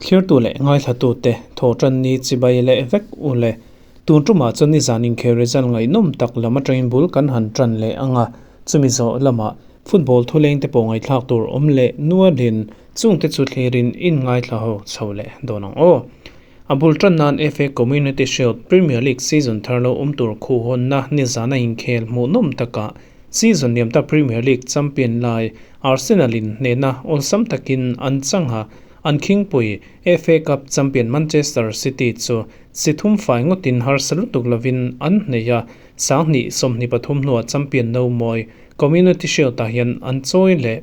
Thlirtu leh ngaithlatute thawhtanni chibai leh vek u le. Tun tumah chuan nizan inkhel result ngaihnawm tak lam atangin bul kan han tan leh ang a, chumi zawh lamah football thuleng te pawh ngaihthlak tur awm leh nualin chungte chu thlirin in ngaithla ho chho leh dawn ang aw. A bul tan nan FA Community Shield Premier League season thar lo awm tur khuhhawnna nizana inkhel hmuhnawm takah season liamta Premier League champion lai Arsenal in hnehna awlsam takin an chang a, an khingpui FA Cup champion Manchester City chu si thum fai ngawtin harsa lutuk lovin an hneh a, 2023 hnuah champion no mawi Community Shield ah hian an chawi leh.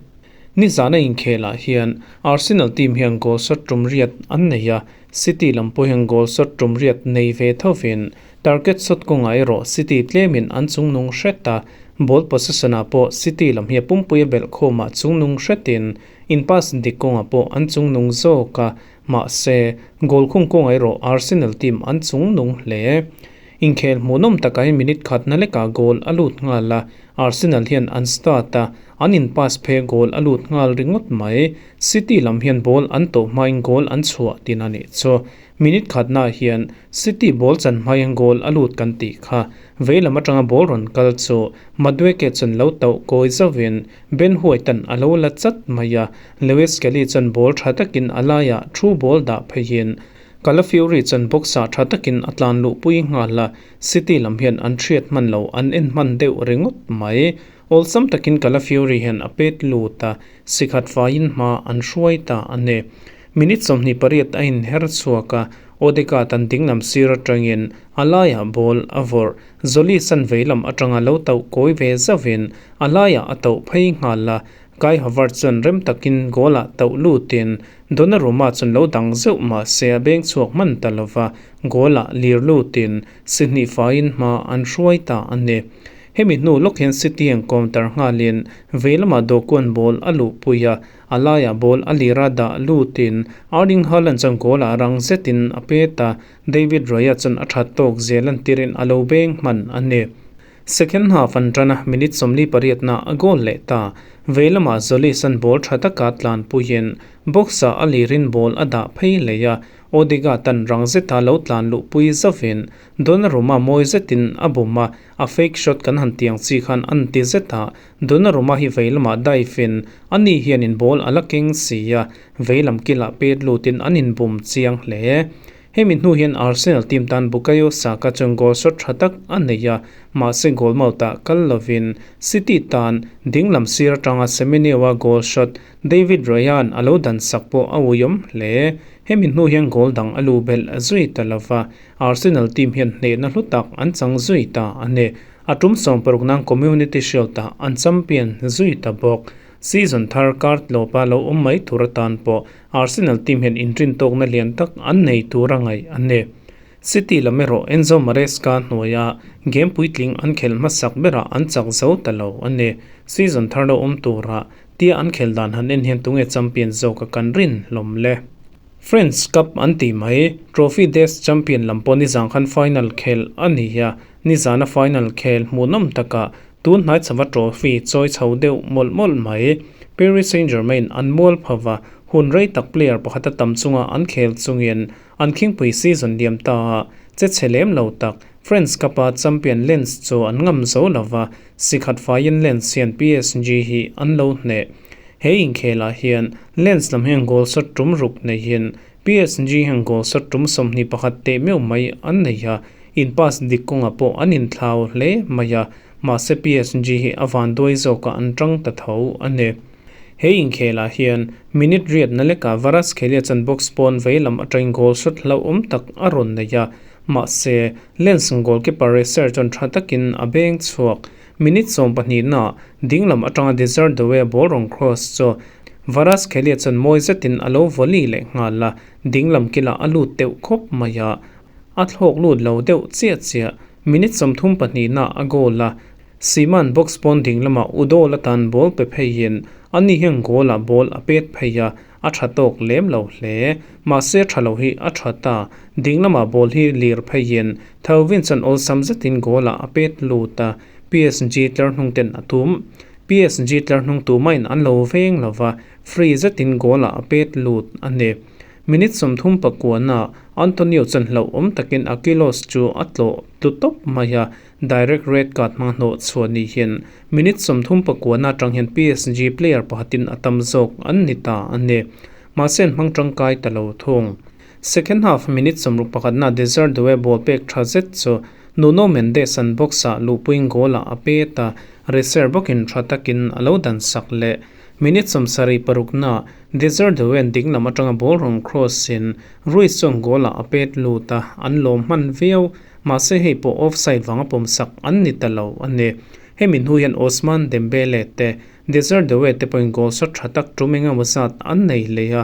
Nizana inkhelah hian Arsenal team hian goal shot tum riat an nei a, City lam pawh hian goal shot tum riat nei ve thovin target shot kawngah erawh City tlemin an chungnung hret a, ball possession ah pawh City lam hi a pumpui a belh khawmah chungnung hretin in pass dik kawngah pawh an chungnung zawk a, mahse goal khung kawngah erawh Arsenal team an chungnung hle. Inkhel hmuhnawm takah hian minute khatna lekah goal a lut nghal a, Arsenal hian an start a, an in pass phe goal a lut nghal ringawt mai. City lam hian ball an tawh hmain goal an chhuah tin a nih chu. Minute khatnaah hian City ball chan hmain goal a lut kan tih kha. Vei lam atanga ball rawn kal chu Madueke chuan lo tauh kawi zauhin Ben White-a'n a lo la chat mai a, Lewis Kelly chuan ball tha takin a laiah through ball dah pheiin Calafiori chuan box-ah tha takin a tlan luhpui nghal a, City lam hian an hriat hman lo, an en hman deuh ringawt mai. Awlsam takin Calafiori hian a pet lut a, sikhat faiin hma an hruai ta a ni. Minute 28 a inher chhuak a, Odegaard an dinglam sir atangin a laiah ball a vawrh. Zolis an veilam atanga lo tauh kawi ve zauhin a laiah a tauh phei nghal a, Kai Havertz chuan rem takin goal-ah tauh lutin Donnarumma chuan lo dang zeuh mah se a beng chhuak hman ta lova, goal-ah lir lutin si hnih faiin hma an hruai ta a ni. Hemi hnu lawk hian City an kawmtar nghalin vei lamah Doku-a'n ball a luhpui a, a laiah ball a lira dah lutin Erling Haaland chuan goal-ah rang zetin a pet a, David Raya chuan a that tawk zel an tirin a lo beng hman a ni. Second half an tan a, minute 48 na a goal leh ta. Vei lamah Zolis an ball tha taka tlanpuiin box-ah a lirin ball a dah phei leh a, Odegaard an rang zeta lo tlan luhpui zauvin Donnarumma mawi zetin a bum a, a fake shot kan han tiang chi khan an ti zet a, Donnarumma hi vei lamah dive in ani hianin ball a la keng si a, vei lam kilah pet lutin an inbum chiang hle. Hemi hnu hian Arsenal team tan Bukayo Saka chuan goal shot tha tak a nei a, mahse goal mouth-ah kal lovin City tan dinglam sir atanga Semenyo-a goal shot David Raya-a'n a lo dan sak pawh a uiawm hle. Hemi hnu hian goal dang a lu belh zui ta lova, Arsenal team hian hnehna hlu tak an chang zui ta a ni. A tum 60 nan Community Shield-ah an champion zui ta bawk. Season thar kar tlawpa lo awm mai tur atan pawh Arsenal team hian inrin tawkna lian tak an nei tur a ngaih a ni. City lam erawh Enzo Maresca hnuaia game puitling an khelh hmasak berah an chak zo ta lo a ni. Season thar lo awm turah tia an khelh dan han en hian tunge champion zawk a kan rin hlawm le. French Cup an tih mai, Trophy des Champion lam pawh nizan khan final khelh a ni a, nizana final khel hmuhnawm takah tun hnai chhava trophy chawi chho deuh mawlh mawlh mai. Paris Saint-Germain an mual phova, hun rei tak player pakhat a tam chunga an khel chungin an khingpui season liam ta a, che chhe lem lo tak French Cup-a champion Lens chu an ngam zo lova, sikhat faiin Lens hian PSG hi an lo hneh. He inkhelah hian Lens lam hian goal shot tum ruk neihin PSG hian goal shot tum 21 teh meuh mai an nei a, in pass dik kawngah pawh an inthlau hle mai a, mahse PSG hi a van duai zawkah an tang ta tho a ni. He inkhelah hian minute riatna lekah Kvaratskhelia chuan box pawn vei lam atangin goal shot hlauhawm tak a rawn nei a, mahse Lens goalkeeper Recer chuan tha takin a beng chhuak. Minute 12 na dinglam atanga Desire Doue ball rawn cross chu Kvaratskhelia chuan mawi zetin a lo volley leh nghal a, dinglam kilah a lut deuh khawp mai a, a thlawk lut lo deuh chiah chiah. Minute 32 na a goal a, Siman box pawn dinglamah Udola tan ball pe pheiin ani hian goal-ah ball a pet phei a, a tha tawk lem lo hle. Mahse tha lo hi a tha ta. Dinglamah ball hi lir pheiin Thauvin chuan awlsam zetin goal-ah a pet lut a, PSG tlar hnung ten a tum. PSG tlar hnung tumaiin an lo veng lova, free zetin goal-ah a pet lut a ni. Minute 39 naah Antonio chuan hlauhawm takin Akilos chu a tlawh tlu tawp mai a, direct red card hmang hnawh chhuah ni hian minute 39 na atang hian PSG player pakhatin a tam zawk an ni ta a ni. Mahse an hmang tangkai ta lo thung. Second half minute 61 na Desire Doue ball pek tha zet chu Nuno Mendes an box ah luhpuiin goal ah a pet a, Reser bawkin tha takin a lo dan sak leh. Minute 76 na Desire Doue an ding lam atanga ball rawn cross in Ruiz chuan goal ah a pet lut a, an lawm hman viau. Mahse hei pawh offside vanga pawm sak an ni ta lo a ni. Hemi hnu hian Ousmane Dembele te Desire Doue te pawhin goal shot tha tak tum eng emaw zat an nei leh a,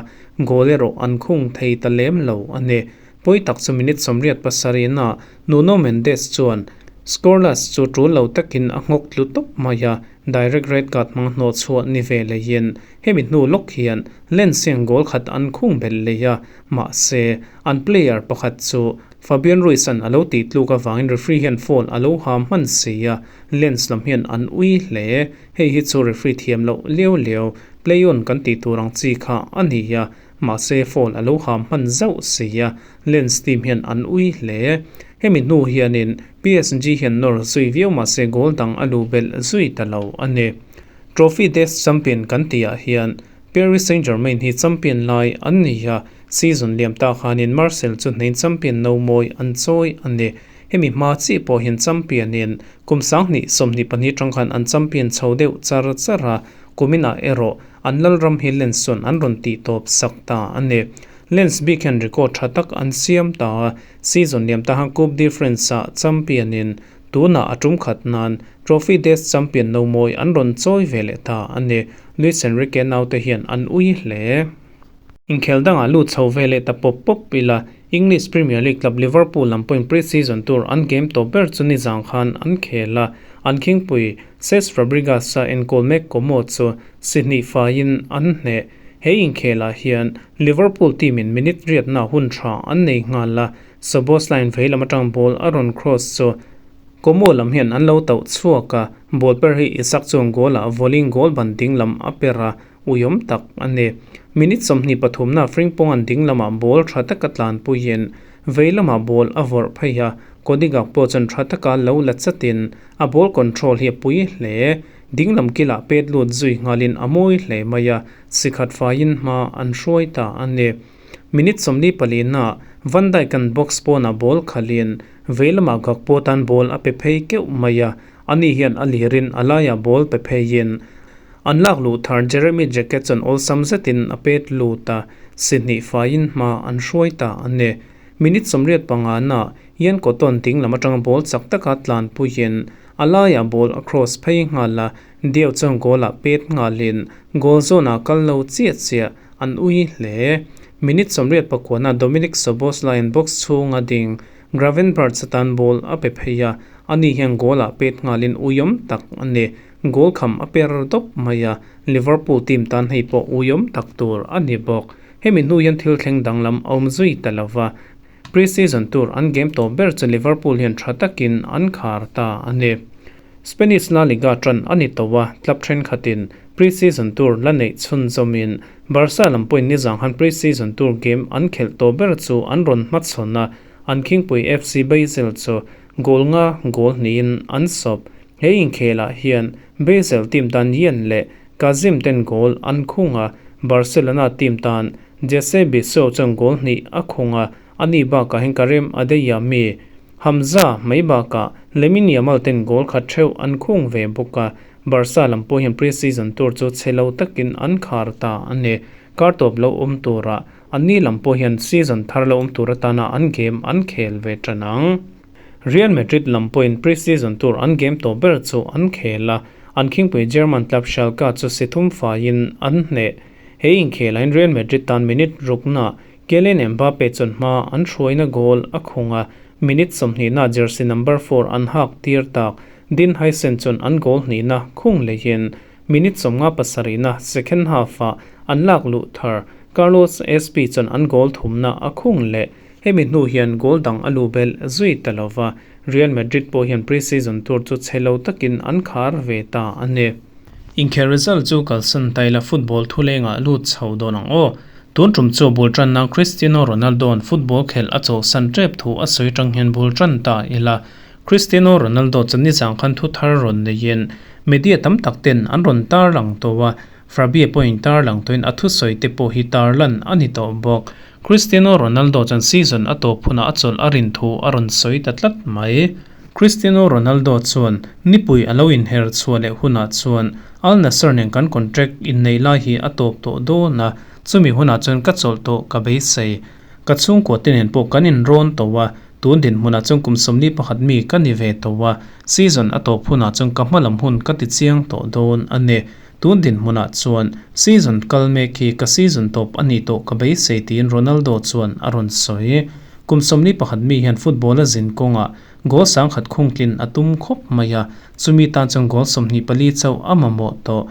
goal erawh an khung thei ta lem lo a ni. Pawi tak chu minute 87 na Nuno Mendes chuan scoreless chu tul lo takin a nghawk tlu tawp mai a, direct red card hmang hnawh chhuah ni ve leiin hemi hnu lawk hian Lens hian goal khat an khung belh leh a, mahse an player pakhat chu Fabian Ruiz an a lo tih tluk avangin referee hian foul a lo ha hman si a, Lens lam hian an ui hle. Hei hi chu referee thiam loh liau liau, play on kan tih tur ang chi kha a ni a, mahse foul a lo ha hman zauh si a, Lens team hian an ui hle. Hemi hnu hianin PSG hian nawr zui viau mahse goal dang a luh belh zui ta lo a ni. Trophy des Champion kan tihah hian Paris Saint-Germain hi champion lai an ni a, season liam ta khanin Marseille chu hnein champion no mawi an chawi a ni. Hemi hma chiah pawh hian champion in kum 2022 tang khan an champion chho deuh char char a, kuminah erawh an lalram hi Lens chuan an rawn tih tawp sak ta a ni. Lens bik hian record tha tak an siam ta a, season liam ta khan Coupe de France ah champion in tunah a tum khat nan Trophy des Champion no mawi an rawn chawi ve leh ta a ni. Luis Enrique naute hian an ui hle. Inkhel dangah lut chho ve leh ta pawp pawp ila, English Premier League club Liverpool lam pawhin pre-season tur an game tawp ber chu nizang khan an khel a, an khingpui Cesc Fabregas-a enkawl mek Como chu si hnih faiin an hneh. He inkhelah hian Liverpool team-in minute riatna hun tha an nei nghal a, Szoboszlai vei lam atang ball a rawn cross chu Como lam hian an lo tauh chhuak a, ball per hi Isak chuan goal ah vawlin goal ban ding lam a per a, uiawm tak a ni. Minute 23 na Frimpong an ding lamah ball tha taka tlanpuiin vei lamah ball a vawrh phei a, Cody Gakpo chuan tha taka lo la chatin a ball control hi a pui hle. Ding lam kilah pet lut zui nghalin a mawi hle mai a, sikhat faiin hma an hruai ta a ni. Minute 44 na Van Dijk an box pawnah ball khalin Vei lamah Gakpo tan ball a pe phei keuh mai a, ani hian a lirin a laiah ball pe pheiin an lak luh thar Jeremy Jacquet chuan awlsam zetin a pet lut a, si hnih faiin hma an hruai ta a ni. Minute 85 na Yan Cotton ding lam atanga ball chak taka tlanpuiin a laiah ball a cross phei nghal a, Diao chuan goal ah pet nghalin goal zawn ah kal lo chiah chiah an ui hle. Minute 89 na Dominik Szoboszlai an box chhunga ding Gravenberch atan ball a pe phei a, ani hian goal ah pet nghalin uiawm tak a ni. Goal kham a per dawp mai a, Liverpool team tan hei pawh uiawm tak tur a ni bawk. Hemi hnu hian thil thleng danglam a awm zui ta lova, pre-season tur an game tawp ber chu Liverpool hian tha takin an khar ta a ni. Spanish La Liga tan a ni tawh a, club thenkhatin pre-season tur la neih chhunzawmin Barca lam pawhin nizang han pre-season tur game an khelh tawh ber chu an rawn hmachhawn a, an khingpui FC Basel chu goal nga goal hnihin an sawp. He inkhelah hian Basel team tan Yen leh Kazim ten goal an khung a, Barcelona team tan Jesse Biso chuan goal hnih a khung a, ani bakah hian Karim Adeyemi, Hamza mai bakah Lamine Yamal ten goal khat theuh an khung ve bawk a, Barca lam pawh hian pre-season tur chu chhe lo takin an khar ta a ni. Kar tawp lo awm turah anni lam pawh hian season thar lo awm tur atana an game an khel ve tan ang. Real Madrid lam pawhin pre-season tur an game tawp ber chu an khel a, an khingpui German club Schalke chu si thum faiin an hneh. He inkhelaiin Real Madrid tan minute rukna Kylian Mbappe chuan hma an hruaina goal a khung a, minute 20 na jersey number 4 an hak tir tak. Dean Huijsen chuan an goal hnihna khung leihin minute 57 na second half ah an lak luh thar. Carlos Azpi chuan an goal thumna a khung leh. Hemi hnu hian goal dang a lu bel zui ta lova, Real Madrid pawh hian pre-season tur chu chhe lo takin an khar ve ta a ni. Inkhel result chu kalsan taila football thulengah lut chho dawn ang aw. Tun tum chu bul tan nan Cristiano Ronaldo-a'n football khelh a chawlhsan tep thu a sawi atang hian bul tan ta ila. Cristiano Ronaldo chuan nizan khan thu thar rawn neiin media tam tak ten an rawn tarlang tawh a, Fabie pawhin tarlang tawhin a thusawi te pawh hi tarlan a ni tawh bawk. Cristiano Ronaldo chuan season a tawp hunah a chawlh a rin thu a rawn sawi ta tlat mai. Cristiano Ronaldo chuan nipui a lo inher chhuah leh hunah chuan Al Nassr nen kan contract inneih lai hi a tawp tawh dawn a, Chumi hunah chuan ka chawlh tawh ka beisei. Ka chhungkua te nen pawh kan inrawn tawh a, tun dinhmunah chuan kum 41 mi ka ni ve tawh a, season a tawp hunah chuan ka hmalam hun ka ti chiang tawh dawn a ni. Tun dinhmunah chuan season kal mek hi ka season tawp a nih tawh ka beisei tiin Ronaldo chuan a rawn sawi. Kum 41 mi hian football a zin kawngah goal 10,000 khungtlin a tum khawp mai a, chumi tan chuan goal 24 chauh a mamawh tawh.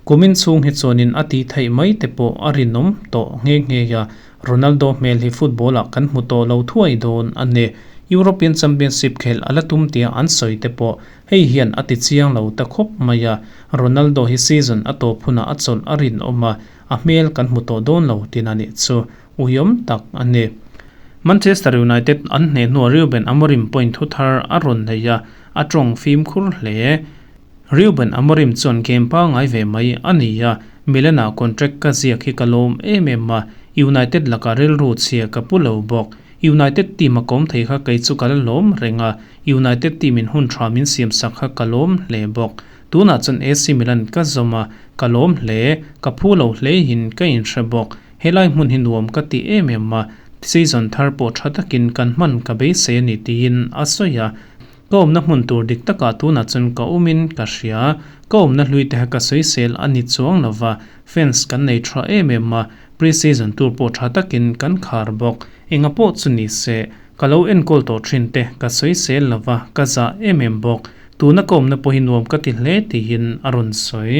Kumin chhung hi chuanin a tih theih mai te pawh a rinawm tawh nghe nghe a, Ronaldo hmel hi football ah kan hmu tawh lo thuai dawn a ni. European Championship khelh a la tum tia an sawi te pawh hei hian a ti chiang lo ta khawp mai a, Ronaldo hi season a tawp hunah a chawlh a rinawm a, a hmel kan hmu tawh dawn lo tin a nih chu uiawm tak a ni. Manchester United an hneh hnuah Ruben Amorim point thu thar a rawn nei a, a tawng fimkhur hle. Ruben Amorim chuan game pangngai ve mai a ni a, Milan-ah contract ka ziak hi ka lawm em em a, United lakah rilru chhia ka pu lo bawk. United team a kawm thei kha kei chu ka la lawm reng a, United team in hun tha min siam sak kha ka lawm hle bawk. Tunah chuan AC Milan ka zawm a, ka lawm hle, ka phu lo hle in ka inhre bawk. Helai hmun hi nuam ka ti em em a, season thar pawh tha takin kan hman ka beisei a ni tiin a sawi a. Ka awmna hmun tur dik takah tunah chuan ka awmin ka hria. Ka awmna hlui te kha ka sawisel a ni chuang lova, fans kan nei tha em em a, pre-season tur pawh tha takin kan khar bawk. Enga pawh chu ni se, ka lo enkawl tawh thin te ka sawisel lova, ka zah em em bawk. Tuna ka awmna pawh hi nuam ka ti hle tiin a rawn sawi.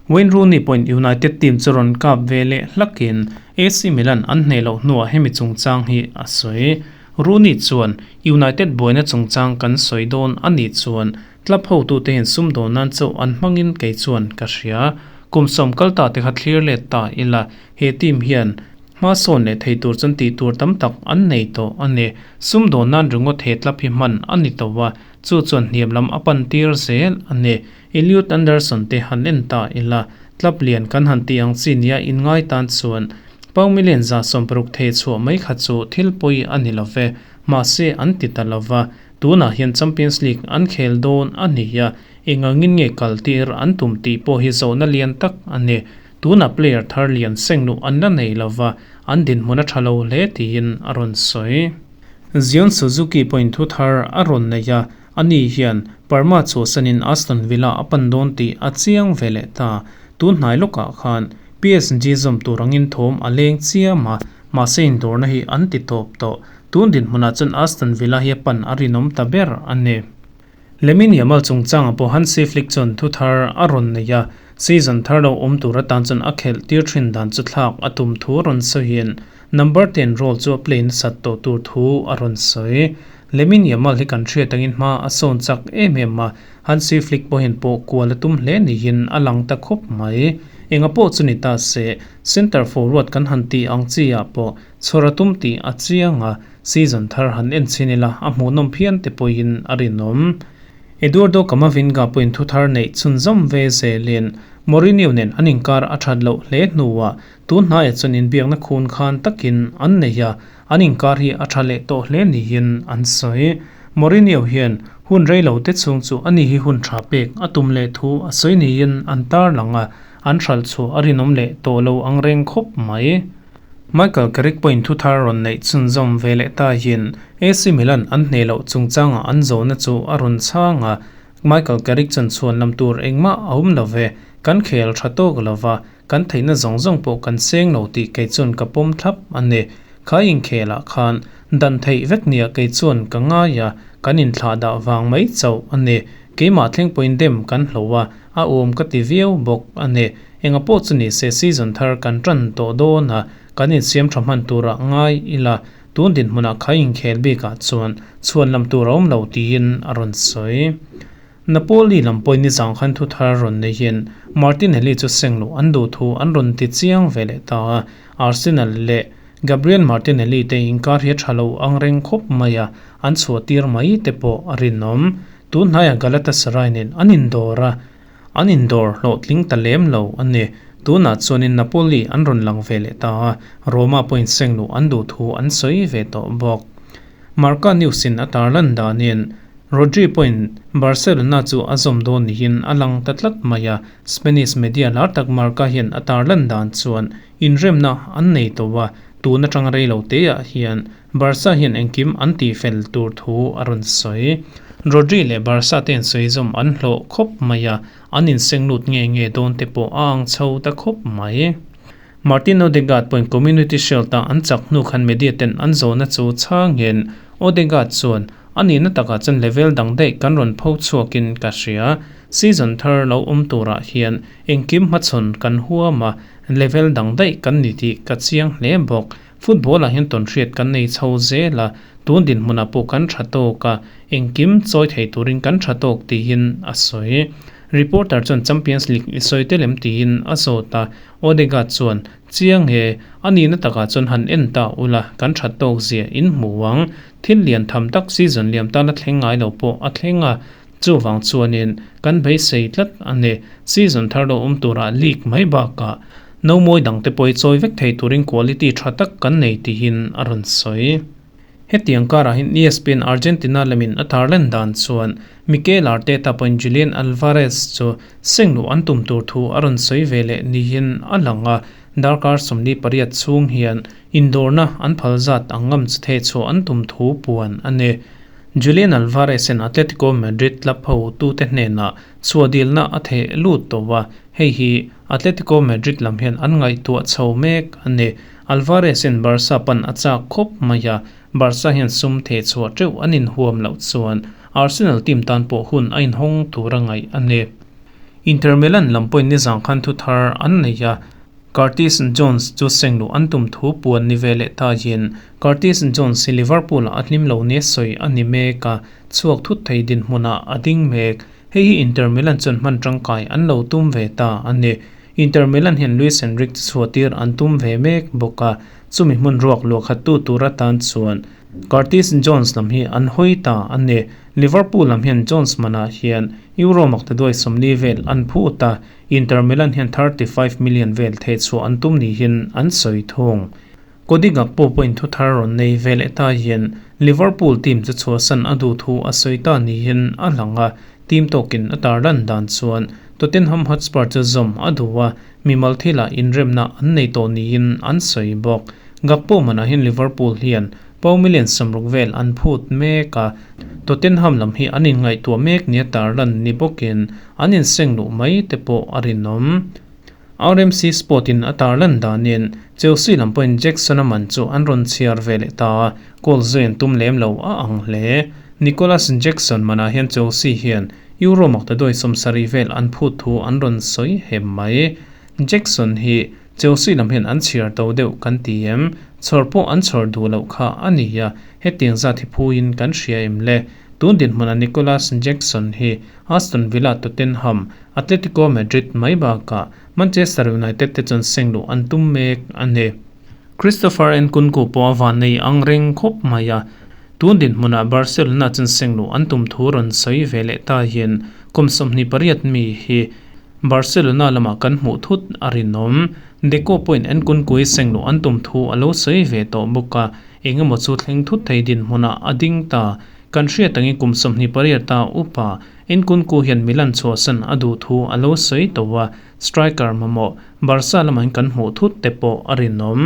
Wayne Rooney pawhin United team chu rawn kap ve leh hlakin AC Milan an hneh loh hnuah hemi chungchang hi a sawi. Rooney chuan, United buaina chungchang kan sawi dawn a nih chuan club hotute hian sumdawn nan chauh an hmangin kei chuan ka hria. Kum 10 kal ta te kha thlir let ta ila, he team hian hma sawn leh thei tur chuan tih tur tam tak an nei tawh a ni. Sumdawn nan ringawt he club hi hman a ni tawh a, chu chuan hniam lam a pan tir zel a ni. Elliot Anderson te han en ta ila, club lian kan han tih ang chi nia inngai tan chuan Pau million 160 thei chhuah mai kha chu thil pawi a ni lo ve, mahse an ti ta lo va, tunah hian Champions League an khel dawn a ni a, engangin nge kal tir an tum tih pawh hi zawhna lian tak a ni. Tunah player thar lian seng luh an la nei lo va, an dinhmun a tha lo hle tiin a rawn sawi. Zion Suzuki pawhin thu thar a rawn nei a, ani hian Parma chhuahsanin Aston Villa a pan dawn tih a chiang ve leh ta. Tun hnai lawkah khan PSG zawm tur angin thawm a leng chiam a, mahse indawrna hi an ti tawp tawh. Tun dinhmunah chuan Aston Villa hi a pan a rinawm ta ber a ni. Lamine Yamal chungchangah pawh Hansi Flick chuan thu thar a rawn nei a, season thar lo awm tur atan chuan a khelh tir thin dan chu thlak a tum thu a rawn sawiin number 10 role chu a play nasat tawh tur thu a rawn sawi. Lamine Yamal hi kan hriat angin hma a sawn chak em em a, Hansi Flick pawhin pawh kual a tum hle niin a lang ta khawp mai. Enga pawh chu ni ta se, centre forward kan han tih ang chi ah pawh chhawr a tum tih a chiang a, season thar han en chhin ila a hmuhnawm phian te pawhin a rinawm. Eduardo Camavinga pawhin thu thar neih chhunzawm ve zelin Mourinho nen an inkar a that loh hle hnuah tun hnaiah chuan inbiakna khun khan takin an nei a, an inkar hi a tha leh tawh hle niin an sawi. Mourinho hian hun rei lo te chhung chu ani hi hun tha pek a tum leh thu a sawi niin an tarlang a, an hralh chhuah a rinawm leh tawh lo ang reng khawp mai. Michael Carrick pawhin thu thar rawn neih chhunzawm ve leh ta hian AC Milan an hneh loh chungchangah an zawhna chu a rawn chhang a, Michael Carrick chuan chhuan lam tur engmah a awm lo ve, kan khel tha tawk lo va, kan theihna zawng zawng pawh kan seng lo tih kei chuan ka pawm thlap a ni. Kha inkhelah khan dan theih vek nia kei chuan ka ngai a, kan inthlah dah vang mai chauh a ni. Keimah thleng pawhin dem kan hlo a, a awm ka ti viau bawk a ni. Enga pawh chu ni se season thar kan tan tawh dawn a, kan insiam tha hman turah ngai ila, tun dinhmunah kha inkhel bikah chuan chhuan lam tur a awm lo tiin a rawn sawi. Napoli lam pawhin nizang khan thu thar rawn nei hian Martinelli chu seng luh an duh thu an rawn ti chiang ve leh ta a, Arsenal leh Gabriel Martinelli te inkar hi a tha lo ang reng khawp mai a, an chhuah tir mai te pawh a rinawm. Tun hnaiah Galatasaray nen an indawr a, an indawr hlawhtling ta lem lo a ni. Tunah chuanin Napoli an rawn lang ve leh ta a, Roma pawhin seng luh an duh thu an sawi ve tawh bawk. Marca News in a tarlan danin Rodri pawhin Barcelona chu a zawm dawn niin a lang ta tlat mai a, Spanish media lar tak Marca hian a tarlan dan chuan inremna an nei tawh a, tun atanga rei lo teah hian Barca hian engkim an tihfel tur thu a rawn sawi. Rodri leh Barca te an sawi zawm an hlawh khawp mai a, an inseng lut nge nge dawn te pawh a ang chho ta khawp mai. Martin Odegaard pawhin Community Shield-a an chak hnu khan media ten an zawhna chu chhangin Odegaard chuan, A nihna takah chuan level dang daih kan rawn pho chhuakin ka hria. Season thar lo awm turah hian engkim hmachhawn kan huam a, level dang daih kan ni tih ka chiang hle bawk. Football-ah hian tawnhriat kan nei chho zel a, tun dinhmunah pawh kan tha tawk a, engkim chawi thei turin kan tha tawk tiin a sawi. Reporter chuan Champions League i sawi tel em tiin a zawt a, Odegaard chuan, Chiang e, a nihna takah chuan han en ta ula, kan that tawk zia in hmu ang. Thil lian tham tak season liam tana thleng ngai lo pawh a thleng a, chuvang chuanin kan beisei tlat a ni. Season thar lo awm turah league mai bakah no mawi dangte pawh i chawi vek thei turin quality tha tak kan nei tihin a rawn sawi. Hetiang karah hian ESPN Argentina lamin a tarlan dan chuan Mikel Arteta pawhin Julian Alvarez chu seng luh an tum tur thu a rawn sawi ve leh niin a lang a, darkar 48 chhung hian indawrna an phal zat ang ngam chu thehchhuah an tum thu puan a ni. Julian Alvarez-in Atletico Madrid club hotute hnenah chhuahdilna a theh lut tawh a, hei hi Atletico Madrid lam hian an ngaihtuah chho mek a ni. Alvarez-in Barca pan a chak khawp mai a, Barca hian sum theh chhuah teuh an inhuam loh chuan Arsenal team tan pawh hun a inhawng tur a ngaih a ni. Inter Milan lam pawhin nizang khan thu thar an nei a, Curtis Jones chu seng luh an tum thu puan ni ve leh taiin Curtis Jones hi Liverpool-ah a hlim lo nia sawi a ni mek a, chhuak thut thei dinhmunah a ding mek. Hei hi Inter Milan chuan hman tangkai an lo tum ve ta a ni. Inter Milan hian Luis Enrique chu chhuahtir an tum ve mek bawk a, chumi hmun ruak luah khattu tur atan chuan Curtis Jones lam hi an hawi ta a ni. Liverpool lam hian Jones manah hian Euro maktaduai 40 vel an phut a, Inter Milan hian 35 million vel thehchhuah an tum niin an sawi thung. Cody Gakpo pawhin thu thar rawn nei ve leh ta hian Liverpool team chu chhuahsan a duh thu a sawi ta niin a lang a, team tawkin a tarlan dan chuan Tottenham Hotspur chu zawm a duh a, mimal thilah inremna an nei tawh niin an sawi bawk. Gakpo manah hian Liverpool hian pound million 60 vel an phut mek a, Tottenham lam hi an inngaihtuah mek nia tarlan ni bawkin an inseng luh mai te pawh a rinawm. RMC Sport in a tarlan danin Chelsea lam pawhin Jackson-a man chu an rawn chhiar ve leh ta a, goal zui an tum lem lo a ang hle. Nicolas Jackson manah hian Chelsea hian Euro maktaduai 70 vel an phut thu an rawn sawi hem mai. Jackson hi Chelsea lam hian an chhiar to deuh kan ti em? Chhawr pawh an chhawr duh loh kha a ni a, hetiang zat hi phuin kan hria em le? Tun dinhmunah Nicolas Jackson hi Aston Villa, Tottenham, Atletico Madrid mai bakah Manchester United te chuan seng luh an tum mek a ni. Christopher Nkunku pawh a van nei ang reng khawp mai a, tun dinhmunah Barcelona chuan seng luh an tum thu rawn sawi ve leh ta hian kum 28 mi hi Barcelona lamah kan hmuh thut a rinawm. Deco pawhin Nkunku hi seng luh an tum thu a lo sawi ve tawh bawk a, engemaw chu thleng thut thei dinhmunah a ding ta. Kan hriat angin kum 28 a upa Nkunku hian Milan chhuahsan a duh thu a lo sawi tawh a, striker mamawh Barca lamah hian kan hmuh thut te pawh a rinawm.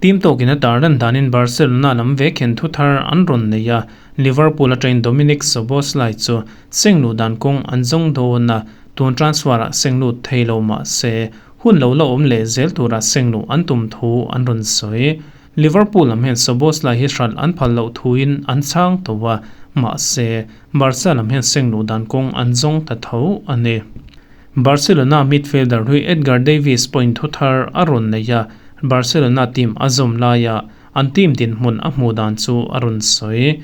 Team tawkin a tarlan danin Barcelona lam vek hian thu thar an rawn nei a, Liverpool atangin Dominik Szoboszlai chu seng luh dan kawng an zawng dawn a, tun transfer-ah seng lut thei lo mah se hun lo la awm leh zel tura seng luh an tum thu an rawn sawi. Liverpool lam hian Szoboszlai hi hralh an phal loh thuin an chhang tawh a, mahse, Barca lam hian seng luh dan kawng an zawng ta tho a ni. Barcelona midfielder hlui Edgar Davids pawhin thu thar a rawn nei a, Barcelona team a zawm laia an team dinhmun a hmuh dan chu a rawn sawi.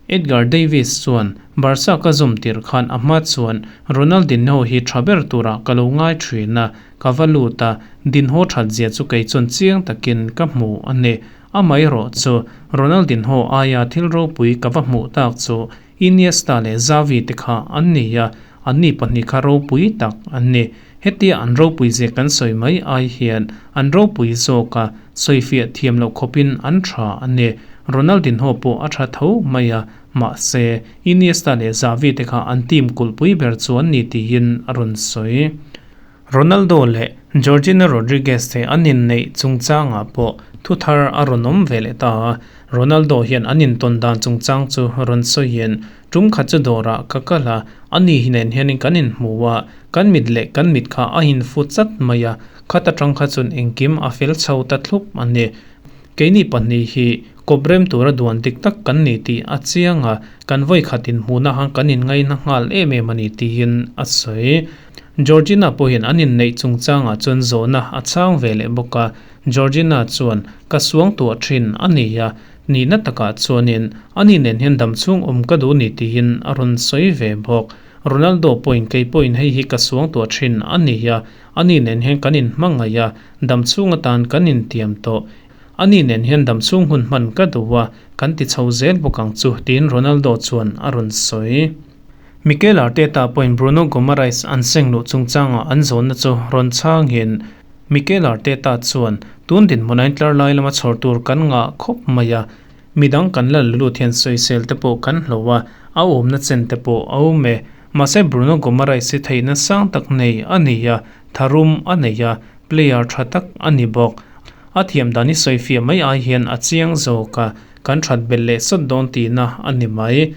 Edgar Davids chuan, Barca ka zawm tir khan a hma chuan Ronaldinho hi tha ber turah ka lo ngai thin a, ka va lut a, Dinho that zia chu kei chuan chiang takin ka hmu a ni. Amaherawh chu Ronaldinho aia thil ropui ka va hmuh tak chu Iniesta leh Xavi te kha an ni a, anni pahnih kha ropui tak an ni. Hetia an ropui zia kan sawi mai ai hian an ropui zawk a, sawifiah thiam loh khawpin an tha a ni. Ronaldinho pawh a tha tho mai a, mahse Iniesta leh Xavi te kha an team kulhpui ber chu an ni tiin a rawn sawi. Ronaldo leh Georgina Rodriguez te an inneih chungchangah pawh thu thar a rawn awm ve leh ta a, Ronaldo hian an intawn dan chungchang chu rawn sawiin, Tum khat chu dawrah ka kal a, ani hi nen hianin kan inhmu a, kan mit leh kan mit kha a infu chat mai a, khat atang kha chuan engkim a fel chho ta thlup a ni. Keini pahnih hi kawp rem tura duan dik tak kan ni tih a chiang a, kan vawi khat inhmuhna han kan inngaihna nghal em em a ni tiin a sawi. Georgina pawhin an inneih chungchangah chuan zawhna a chhang ve leh bawk a, Georgina chuan, Ka suang tuah thin a ni a, nihna takah chuanin ani nen hian damchhung awm ka duh ni tiin a rawn sawi ve bawk. Ronaldo pawhin kei pawhin hei hi ka suang tuah thin a ni a, ani nen hian kan inhmangaih a, damchhung atan kan intiam tawh. Ani nen hian damchhung hun hman ka duh a, kan ti chho zel bawk ang chu tiin Ronaldo chuan a rawn sawi. Mikel Arteta pawhin Bruno Guimaraes an seng luh chungchangah an zawnna chu rawn chhangin Mikel Arteta chuan, Tun dinhmun a intlar lai lama chhawr tur kan ngah khawp mai a, midang kan la lut hian sawisel te pawh kan hlo a, a awmna chen te pawh a awm e. Mahse Bruno Guimaraes hi theihna sang tak nei a ni a, tharum a nei a, player tha tak a ni bawk. A thiam dan i sawifiah mai ai hian a chiang zawk a, kan that belh leh sawt dawn tihna a ni mai.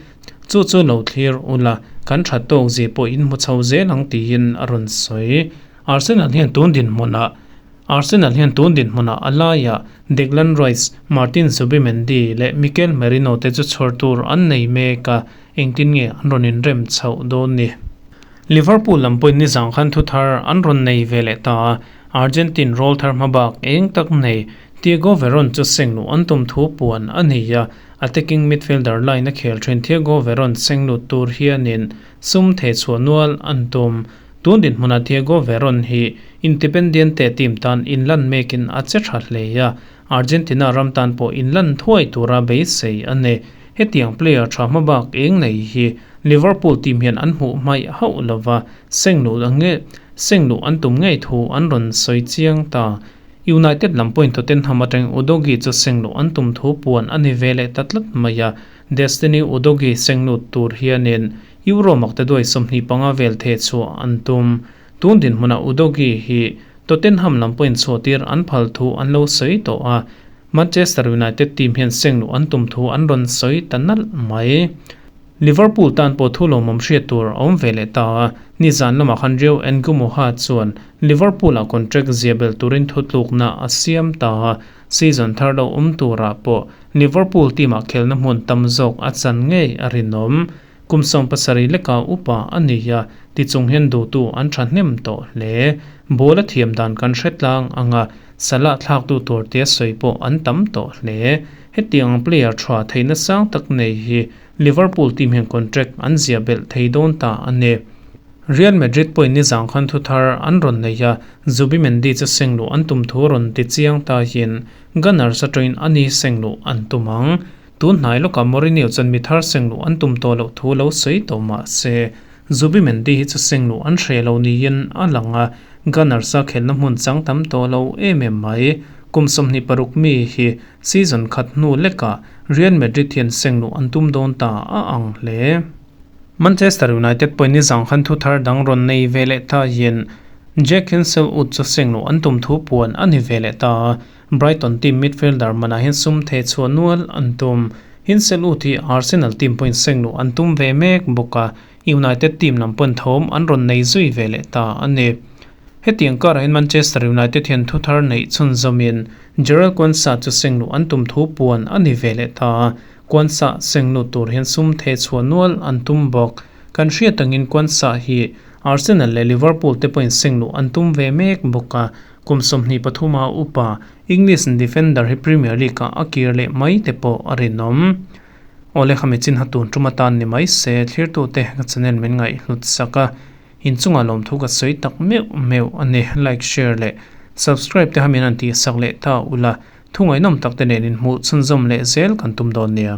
Chu chu lo thlir ula, kan that tawk zia pawh in hmu chho zel ang tiin a rawn sawi. Arsenal hian tun dinhmunah Arsenal hian tun dinhmunah a laiah Declan Rice, Martin Zubimendi leh Mikel Merino te chu chhawr tur an nei mek a, engtin nge an rawn inrem chhoh dawn ni? Liverpool lam pawhin nizang khan thu thar an rawn nei ve leh ta a, Argentine rawl thar hmabak eng tak nei Diego Veron chu sengluh an tum thu puan a ni a, attacking midfielder line a khel thin Thiago Veron senglut tur hianin sum theh chhuah nual an tum. Tun dinhmunah Thiago Veron hi Independiente team tan inlan mekin a che tha hle a, Argentina ram tan pawh inlan thuai tura beisei a ni. Hetiang player tha hmabak eng nei hi Liverpool team hian an hmuh hmaih hauh lova, sengluh sengluh an tum ngei thu an rawn sawi chiang ta. United lam pawhin Tottenham atangin Udogie chu sengluh an tum thu puan a ni ve leh ta tlat mai a, Destiny Udogie senglut tur hianin Euro makte duai 25 vel theh chhuah an tum. Tun dinhmunah Udogie hi Tottenham lam pawhin chhuahtir an phal thu an lo sawi tawh a, Manchester United team hian sengluh an tum thu an rawn sawi ta nalh mai. Liverpool tan pawh thu lawmawm hriat tur a awm ve leh ta a, nizan lamah khan Rio Ngumoha chuan Liverpool-ah contract zia belh turin thutlukna a siam ta a, season thar lo awm turah pawh Liverpool team-ah khelna hmun tam zawk a chan ngei a rinawm. Kum 70 leka upa a ni a, tichung hian duhtu an thahnem tawh hle. Ball a thiam dan kan hre tlang ang a, Salah thlaktu tur tia sawi pawh an tam tawh hle. Hetiang player tha theihna sang tak nei hi Liverpool team hian contract an ziah belh thei dawn ta a ni. Real Madrid pawhin nizang khan thu thar an rawn nei a, Zubimendi chu sengluh an tum thu rawn ti chiang ta hian Gunners atangin a ni sengluh an tum ang. Tun hnai lawkah Mourinho chuan mi thar sengluh an tum tawh loh thu lo sawi tawh mah se, Zubimendi hi chu sengluh an hreh lo niin a lang a, Gunners a khelhna hmun chang tam tawh lo em em mai. Kum 26 mi hi Season khat hnu lekah Real Madrid hian sengluh an tum dawn ta a ang hle. Manchester United pawhin nizang khan thu thar dang rawn nei ve leh ta hian Jack Hinshelwood chu sengluh an tum thu puan a ni ve leh ta a, Brighton team midfielder manah hian sum theh chhuah nual an tum. Hinshelwood hi Arsenal team pawhin sengluh an tum ve mek bawk a, United team lam pawn thawm an rawn nei zui ve leh ta a ni. Hetiang karah hian Manchester United hian thu thar neih chhunzawmin Jarell Quansah chu sengluh an tum thu puan a ni ve leh ta a, Quansah senglut tur hian sum theh chhuah nual an tum bawk. Kan hriat angin Quansah hi Arsenal leh Liverpool te pawhin sengluh an tum ve mek bawk a, kum 23 a upa English defender hi Premier League ah a kir leh mai te pawh a rinawm. Awle khami chin ha tun tum atan ni mai se thlirtute ka channel min ngaihhlut sak a, inchungah lawmthu ka sawi tak meuh meuh a ni. Like, share leh subscribe te kha min han tihsak leh ta ula, thu ngaihnawm tak te nen inhmuh chhunzawm leh zel kan tum dawn nia.